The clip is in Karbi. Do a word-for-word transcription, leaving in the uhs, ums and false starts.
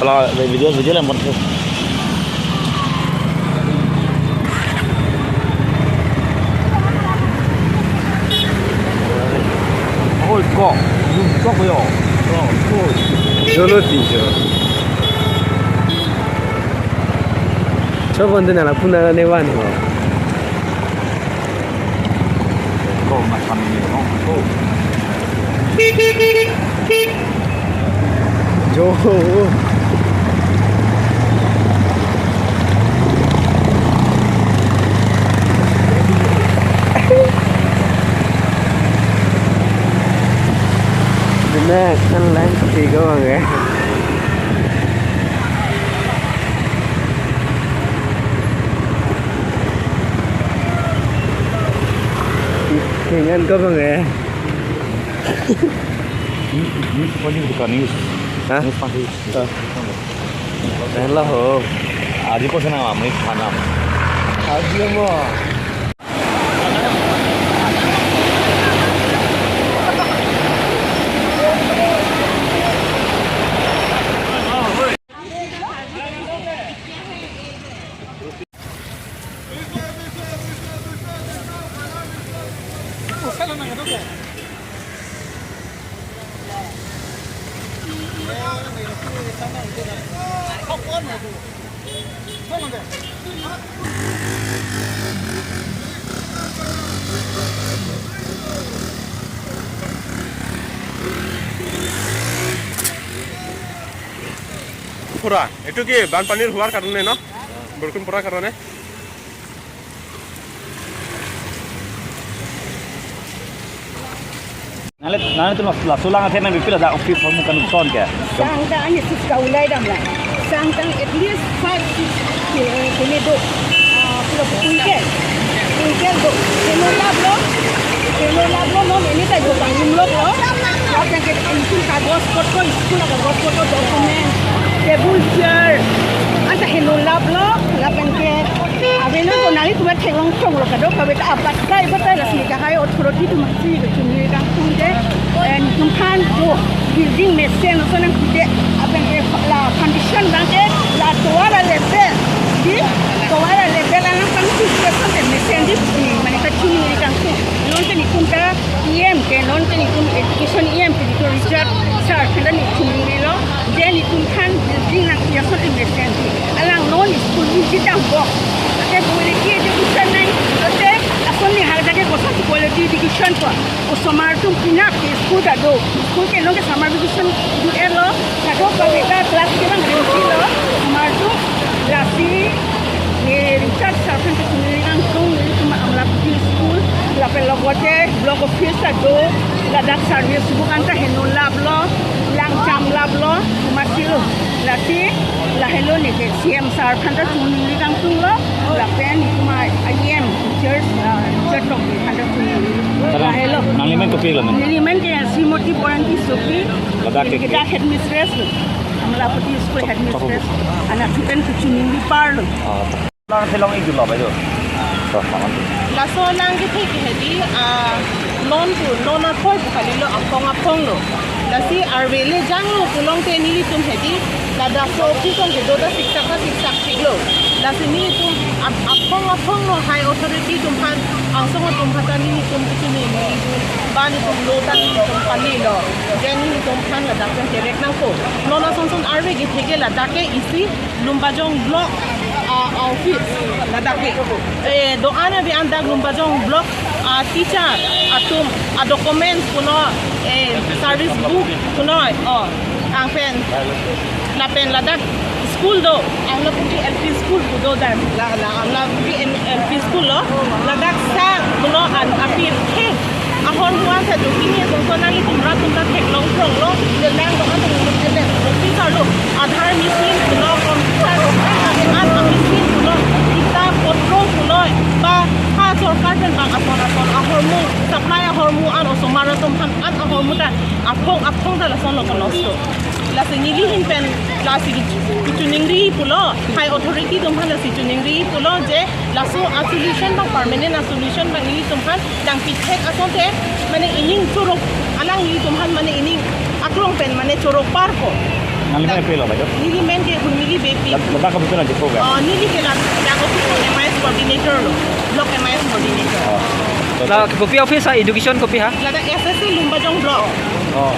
La video, video lang buat. Oi, kok. Kok yo. Kok, kok. Jolo tijo. Coba nanti nala pun nala newan ho. Kok mas kami ni, no? Kok. Jo. Bina kan lang tiga orang ya. Dengan kau bang ya. News, news pagi bukan news. Hah? News pagi. Oh. Hello ho. Aji po sana mami khanam. Aji mo. পুরা, এইটো কি বানপানীৰ হোৱাৰ কাৰণে ন? বৰষুণ পৰাৰ কাৰণে? Nale, nale tu laso lang athe nang bipil ada office form kan son ke. Sang ta ani sis ka ulai dam la. Sang ta at least five, six ke, ke ne do. Ah, pura kunke. Kunke do. Ke no lab lo. Ke no lab lo, no, ini ta jo pangrum lo lo. Lapen ke ini kagos potko, school kagos potko, document, table, chair. Anta heno lab lo, lapen ke Avelo ko nangli kuma theklong thong lo kadokave ta abatai batai lasi kahai authority atum si kachini kangtung de, eh, netum aphan do building mesen ason nangpi de, lapen ke la foundation abang ke la tovar a-level, di tovar a-level alangphan si ason te mesen di, mane kachini kangtung. Non ke netum ta E M ke, non ke netum education E M ke, netum Richard sir aphan ta netum ningri lo, je netum aphan building nangpi ason te mesen di. Alang non school visit dampo. Ate bule ke education nai, ate ason ni hak jake kosa quality education po. Osomar atum pinap ke school ta do. School ke non ke summer vacation di-et lo. Kadokave ta class ke bang rimsi lo. Osomar atum lasi, eh, Richard sir aphan ta kachini kangtung, netum Amlapati school, lapen logote block office ta do, ladak service book anta heno lab lo, lang jam lab lo, kuma si lo. Lasi, lahelo ne ke C M sir aphan ta kachini kangtung lo, lapen netum E M, teachers, ah, teacher tok aphan ta kachini. Lahelo. Nanglimen kopi lo, ma'am? Nelimen ke Srimoti Boranti Sophi, ladak ke, ladak headmistress lo. Amlapati school headmistress. Anak tupen kachini par lo. Ah. Nang theklong ik lo, bai do. Laso nangkethek ke hedi, ah, non pu, non aphoi pu kalilo, aphong aphong lo. Lasi arve le janglo pulote nelitum hedi, ladak so ki kong kedo ta siksak ta siksak thik lo. Lasi nelitum ap-, aphong aphong lo, high authority atum aphan, angsong atum aphan ta nelitum kachini neli, ba netum lo ta nelitum pali lo. Then nelitum aphan ladak pen terek nangpo. Non ason son arve kethek ke ladak ke isi Lumbajong block, ah, office ladak ke. Eh, do-an ave an dak Lumbajong block, ah, teacher atum, ah, documents puno, eh, service book puno, oh, angpen. Lapen ladak school do, Amlapati L P school pu do dan. La, la, Amlapati L P school lo, ladak sang puno an apir ke. Ahormu an ta do, pini ason son nanglitum rat atum ta theklong thong lo, le lang do an ta lo, le office arlo, Aadhaar machine pulo, computer an, an machine pulo, kitab potro pulo, ba ha sorkar pen bang ason ason ahormu, supply ahormu an osomar atum aphan an ahormu ta aphong aphong ta lason lo konosto. Lasi neli ahin pen lasi kachini ningri pulo, high authority atum aphan lasi kachini ningri pulo je, laso a-solution bang, permanent a-solution bang nelitum aphan nangpithek asonte, mane ining chorok, alang nelitum aphan mane ining aklong pen mane chorok parpo. Nangli men P lo, Bajo? Neli men ke Hunmili Beypi. Lab-, labang kabutu nangji program? Oh, neli ke la, la office M I S coordinator lo. Block M I S coordinator. Oh. La kopi office ha, education kopi ha? Ladak S S C Lumbajong block. Oh.